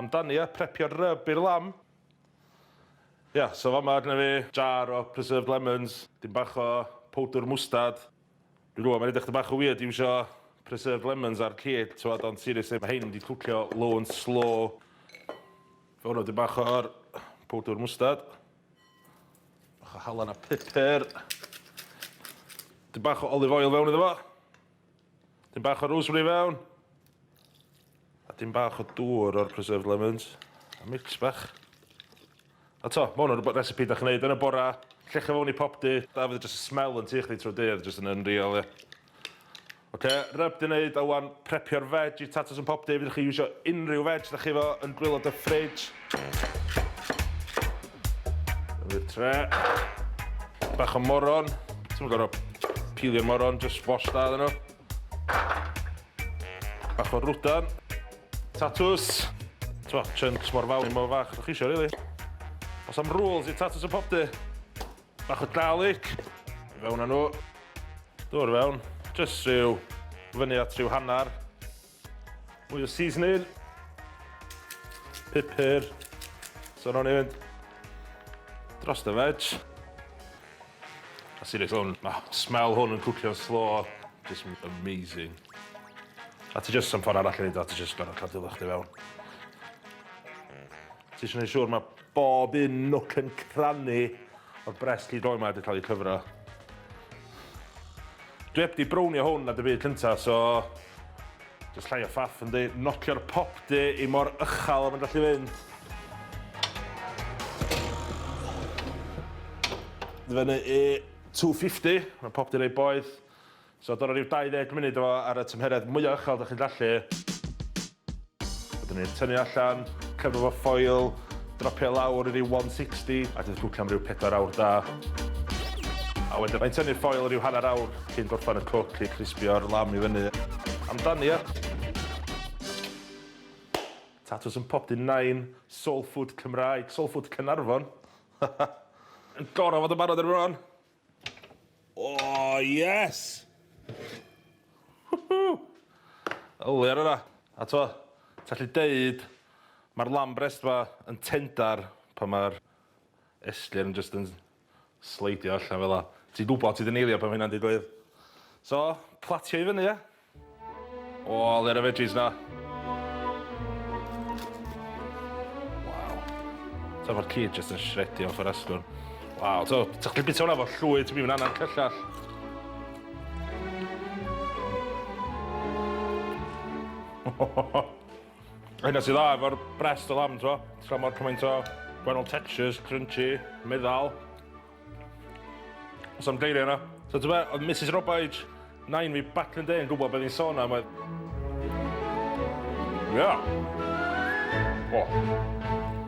Amdani ia, prepio'r rub i'r lamb. Ia, so fama gynna fi jar o preserved lemons, dim bach o powdr mwstad. Dwi'n gwybod, mae'n edrych 'chydig bach yn weird iwsio preserved lemons ar cig, t'mod, ond seriously, mae hein wedi cwcio low and slow. Fewn â 'dyn bach o'r powdr mwstad. Bach o halan a pupur. Dyn bach o olive oil fewn iddo fo. Dyn bach o rosemary fewn. A dyn bach o dŵr o'r preserved lemons. A mix bach. A to, ma' hwn yn rwbeth recipe da chi'n neud yn y bora. Llecha fewn i popty. Da fydd just y smell yn tŷ chdi trwy'r dydd, just yn unreal, ie. Oce, rub di neud, a wan prepio'r veg i tatws yn popty. Fedrwch chi iwsio unrhyw veg da chi efo yn gwaelod y fridge. I'r tre. Bach o moron. Ti'm yn gorfod peelio'r moron, just wash da iddyn nhw. Bach o rwdan. Tatws. T'mo, chunks mor fawr neu mor fach ydych chi eisiau, really. Os am rules i tatws y popty. Bach o garlic. I fewn â nhw. Dŵr fewn. Just rhyw fyny at rhyw hanner. Mwy o seasoning. Pupur. So nawn ni fynd dros y veg. A serious hwn, mae smell hwn yn cwcio'n slo. Just amazing. A ti just am ffordd arall i neud o, ti just gorfod cael dwylo chdi fewn. Ti eisiau gwneud siŵr mae bob un nook yn cranny o'r brest hyd oed ma wedi cael ei cyfro. Dwi heb di brownio hwn na dim byd cynta, so just llai o ffaff yndi. Nocio'r popty i mor ychal a mae'n gallu fynd. Fyny i 250, mae popty reit boeth. So dod o ryw 20 munud efo ar y tymheredd mwyaf uchel dych chi'n gallu. Wedyn ni'n tynnu allan, cyfro fo foil, dropio lawr i ryw 160 a jyst cwcio am ryw 4 awr da. A wedyn mae'n tynnu'r foil ryw hanner awr cyn gorffan y cwc i crispio'r lamb i fyny. Amdani ia. Tatws yn popty nain, soul food Cymraeg, soul food Caernarfon. Yn gorfod fod yn barod erbyn rwan. Oh, yes! Woohoo! Yli ar yna. A t'mo', ti allu deud ma'r lamb breast 'ma yn tendar pan ma'r esgyrn jyst yn sleidio allan fel 'a. Ti'n gwbod ti 'di neilio pan ma' hynna'n digwydd. So, platio i fyny ia? O, le ar y veggies na. Waw. Ta mae'r cyd jyst yn shredio off yr asgwrn. Waw, to, ta chdi bita hwnna fo llwy, ti'n mynd anna'n cyllall. Hynna sydd dda efo'r brest o lamb, t'mo? Ti'n cael mor cymaint o gwahanol textures, crunchy, meddal. Os am geiriau yna. So ti'n be, oedd Mrs Robaij, nain fi back in the day yn gwybod beth i'n sôn am oedd... Yeah. Oh.